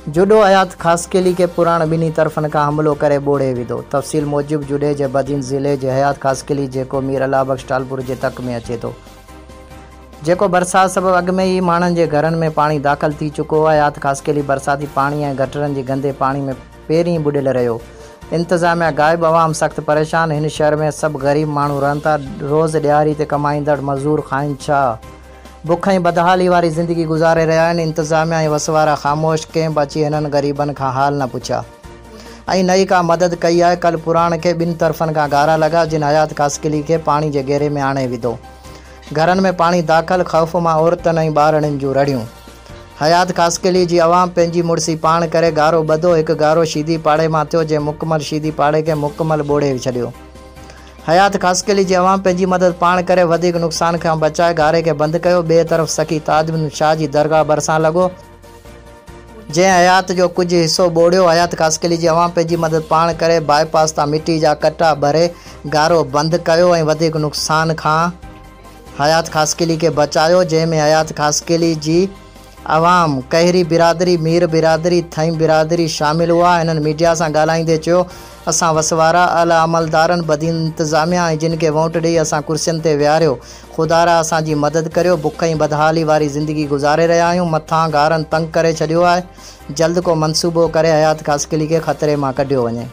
جڏو حيات خاصخيلي کي پراڻ ٻنهي طرفن کان حملو ڪري ٻوڙي وڌو. تفصيل موجب جڏي جي بدين ضلعي جي حيات خاصخيلي جيڪو مير الله بخش ٽالپر جي تڪ ۾ اچي ٿو. جيڪو برسات سبب اڳ ۾ ئي ماڻهن جي گهرن ۾ پاڻي داخل ٿي چڪو هو. حيات خاصخيلي برساتي پاڻي ۽ گٽرن جي گندي پاڻي ۾ پيرين ٻڏل رهيو. انتظاميا غائب عوام سخت پريشان. هن شهر ۾ سڀ غريب ماڻهو رهن ٿا. روز ڏهاڙي تي ڪمائيندڙ مزور کائين ڇا؟ بک ۽ بدحالي واري زندگي گذاري رهيا آهن، انتظاميا ۽ وس وارا خاموش، ڪنهن به اچي هنن غريبن کان حال نه پڇيا ۽ نه ئي ڪا مدد ڪئي آهي، ڪل پراڻ کي ٻن طرفن کان گارا لڳا، جن حيات خاصخيلي کي پاڻي جي گهيري ۾ آڻي وڌو، گهرن ۾ پاڻي داخل، خوف مان عورتن ۽ ٻارڙين جون رڙيون. حيات خاصخيلي جي عوام پنهنجي مڙسي پاڻ ڪري گارو ٻڌو، هڪ گارو شيدي پاڙي مان ٿيو، جنهن مڪمل شيدي پاڙي کي مڪمل ٻوڙي ڇڏيو. حيات خاصخيلي جي عوام پنهنجي مدد پاڻ ڪري وڌيڪ نقصان کان بچائي گهاري کي بند ڪيو، ٻئي طرف سخي تاج بن شاهه جي درگاهه ڀرسان لڳو، جنهن حيات جو ڪجهه حصو ٻوڙيو، حيات خاصخيلي جي عوام پنهنجي مدد پاڻ ڪري باء پاس تان مٽي جا ڪٽا ڀري گهارو بند ڪيو ۽ وڌيڪ نقصان کان حيات خاصخيلي کي بچايو، جنهن ۾ حيات خاصخيلي جي عوام، ڪهيري برادري، مير برادري، ٿهيم برادري شامل هئا، هنن ميڊيا سان ڳالهائيندي چيو، اسان وس وارا، اعليٰ عملدارن، بدين انتظاميا ۽ جن کي وونٽ ڏئي اسان ڪرسين تي ويهاريو، خدارا اسان جي مدد ڪريو، بک ۽ بدحالي واري زندگي گذاري رهيا آهيون، مٿان گارن تنگ ڪري ڇڏيو آهي، جلد ڪو منصوبو ڪري حيات خاصخيلي کي خطري مان ڪڍيو وڃي.